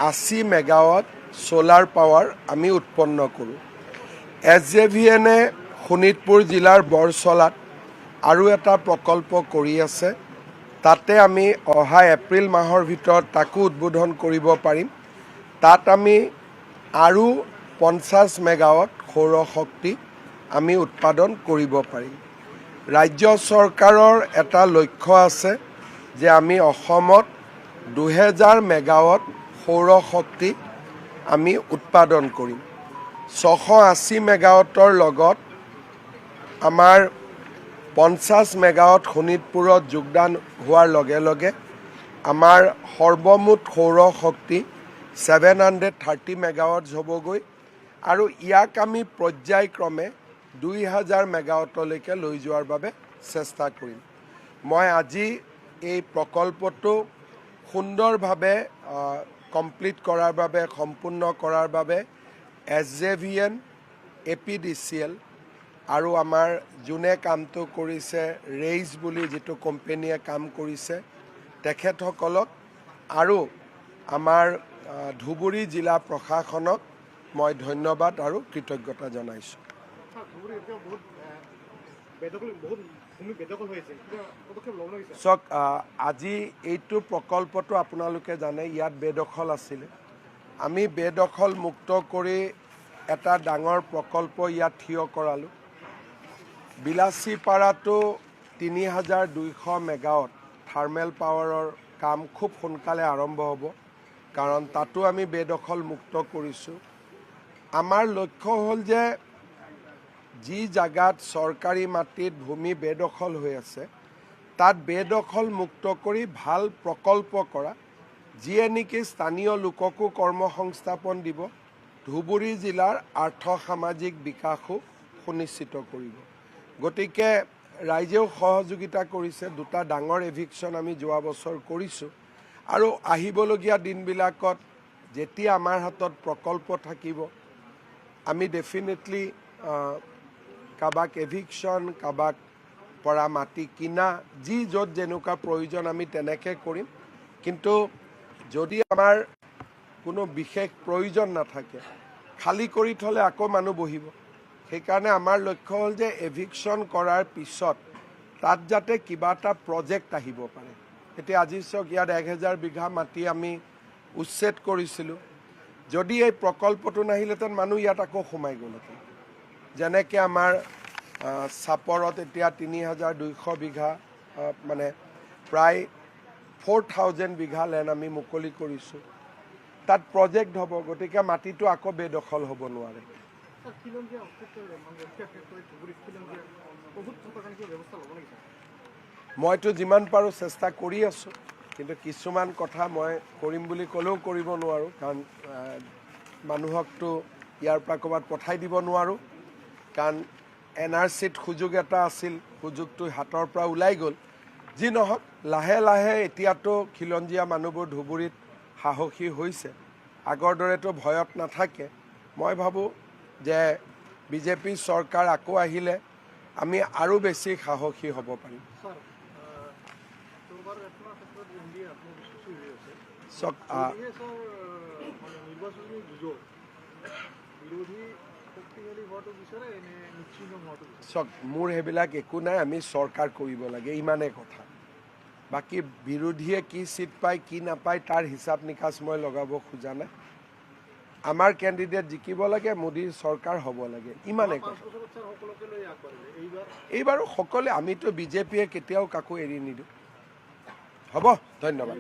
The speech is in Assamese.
80 মেগাৱাট ছ'লাৰ পাৱাৰ আমি উৎপন্ন কৰোঁ। এছ জে ভি এনে শোণিতপুৰ জিলাৰ বৰচলাত আৰু এটা প্ৰকল্প কৰি আছে। তাতে আমি অহা এপ্ৰিল মাহৰ ভিতৰত তাকো উদ্বোধন কৰিব পাৰিম। তাত আমি আৰু 50 মেগাৱাট সৌৰশক্তি আমি উৎপাদন কৰিব পাৰিম। ৰাজ্য চৰকাৰৰ এটা লক্ষ্য আছে যে আমি অসমত 2000 মেগাৱাট সৌৰশক্তি আমি উৎপাদন কৰিম। 680 মেগাৱাটৰ লগত আমাৰ 50 মেগাৱাট শোণিতপুৰত যোগদান হোৱাৰ লগে লগে আমাৰ সৰ্বমুঠ সৌৰশক্তি 730 megawatts হ'বগৈ আৰু ইয়াক আমি পৰ্যায়ক্ৰমে 2000 মেগাৱাটলৈকে লৈ যোৱাৰ বাবে চেষ্টা কৰিম। মই আজি এই প্ৰকল্পটো সুন্দৰভাৱে কমপ্লিট কৰাৰ বাবে, সম্পূৰ্ণ কৰাৰ বাবে S J V N, A P D C L আৰু আমাৰ যোনে কামটো কৰিছে, ৰেইজ বুলি যিটো কোম্পেনীয়ে কাম কৰিছে, তেখেতসকলক আৰু আমাৰ ধুবুৰী জিলা প্ৰশাসনক মই ধন্যবাদ আৰু কৃতজ্ঞতা জনাইছোঁ। ছাৰ, ধুবুৰী এতিয়া বহুত বেদখল, বহুত ভূমি বেদখল হৈ আছে। কিবা পদক্ষেপ ল'ব নেকি ছাৰ? চাওক, আজি এইটো প্ৰকল্পটো আপোনালোকে জানে, ইয়াত বেদখল আছিলে। আমি বেদখল মুক্ত কৰি এটা ডাঙৰ প্ৰকল্প ইয়াত থিয় কৰালোঁ। বিলাচীপাৰাতো 3200 মেগাৱাট থাৰ্মেল পাৱাৰৰ কাম খুব সোনকালে আৰম্ভ হ'ব, কাৰণ তাতো আমি বেদখল মুক্ত কৰিছোঁ। আমাৰ লক্ষ্য হ'ল যে যি জাগাত চৰকাৰী মাটিত ভূমি বেদখল হৈ আছে, তাত বেদখল মুক্ত কৰি ভাল প্ৰকল্প কৰা, যিয়ে নেকি স্থানীয় লোককো কৰ্মসংস্থাপন দিব, ধুবুৰী জিলাৰ আৰ্থ সামাজিক বিকাশো সুনিশ্চিত কৰিব। গতিকে ৰাইজেও সহযোগিতা কৰিছে। দুটা ডাঙৰ এভিকশ্যন আমি যোৱা বছৰ কৰিছোঁ আৰু আহিবলগীয়া দিনবিলাকত যেতিয়া আমাৰ হাতত প্ৰকল্প থাকিব, আমি ডেফিনেটলি কাৰোবাক এভিকশ্যন, কাৰোবাক পৰা মাটি কিনা, যি য'ত যেনেকুৱা প্ৰয়োজন আমি তেনেকৈ কৰিম। কিন্তু যদি আমাৰ কোনো বিশেষ প্ৰয়োজন নাথাকে, খালী কৰি থ'লে আকৌ মানুহ বহিব। সেইকাৰণে আমাৰ লক্ষ্য হ'ল যে এভিকশ্যন কৰাৰ পিছত তাত যাতে কিবা এটা প্ৰজেক্ট আহিব পাৰে। এতিয়া আজি চাওক, ইয়াত 1000 বিঘা মাটি আমি উচ্ছেদ কৰিছিলোঁ। যদি এই প্ৰকল্পটো নাহিলেহেঁতেন, মানুহ ইয়াত আকৌ সোমাই গ'লহেঁতেন। যেনেকৈ আমাৰ চাপৰত এতিয়া 3200 বিঘা, মানে প্ৰায় 4000 বিঘা লেণ্ড আমি মুকলি কৰিছোঁ। তাত প্ৰজেক্ট হ'ব, গতিকে মাটিটো আকৌ বেদখল হ'ব নোৱাৰে। ছাৰ, খিলঞ্জীয়া অস্তিত্ব মানে ৰক্ষাৰ ক্ষেত্ৰত ধুবুৰীত খিলঞ্জীয়া বহুত থকাৰ কাৰণে কিবা ব্যৱস্থা ল'ব নেকি ছাৰ? মইতো যিমান পাৰোঁ চেষ্টা কৰি আছোঁ, কিন্তু কিছুমান কথা মই কৰিম বুলি ক'লেও কৰিব নোৱাৰোঁ, কাৰণ মানুহকতো ইয়াৰ পৰা ক'ৰবাত পঠাই দিব নোৱাৰোঁ, কাৰণ এন আৰ চিত সুযোগ এটা আছিল, সুযোগটো হাতৰ পৰা ওলাই গ'ল। যি নহওক, লাহে লাহে এতিয়াতো খিলঞ্জীয়া মানুহবোৰ ধুবুৰীত সাহসী হৈছে, আগৰ দৰেতো ভয়ত নাথাকে। মই ভাবোঁ যে বিজেপি চৰকাৰ আকৌ আহিলে আমি আৰু বেছি সাহসী হ'ব পাৰিম। ছাৰ, চৰকাৰ আপোনাৰ ক্ষেত্ৰত এন ডি এ আত্মবিশ্বাসী হৈ আছে। চাওক, যদিহে ছাৰ, মানে নিৰ্বাচনী যুঁজত বিৰোধী শক্তিশালী হোৱাটো বিচাৰে নে নিশ্চিন্ন হোৱাটো বিচাৰে? চাওক, মোৰ সেইবিলাক একো নাই। আমি চৰকাৰ কৰিব লাগে, ইমানেই কথা। বাকী বিৰোধীয়ে কি চিট পায়, কি নাপায়, তাৰ হিচাপ নিকাচ মই লগাব খোজা নাই। আমাৰ কেণ্ডিডেট জিকিব লাগে, মোদীৰ চৰকাৰ হ'ব লাগে, ইমানেই 5 কথা। বছৰত ছাৰ, সকলোকে লৈ আগবাঢ়িলে, এইবাৰ? এইবাৰো সকলোৱে, আমিতো বিজেপিয়ে কেতিয়াও কাকো এৰি নিদিওঁ। হ'ব, ধন্যবাদ।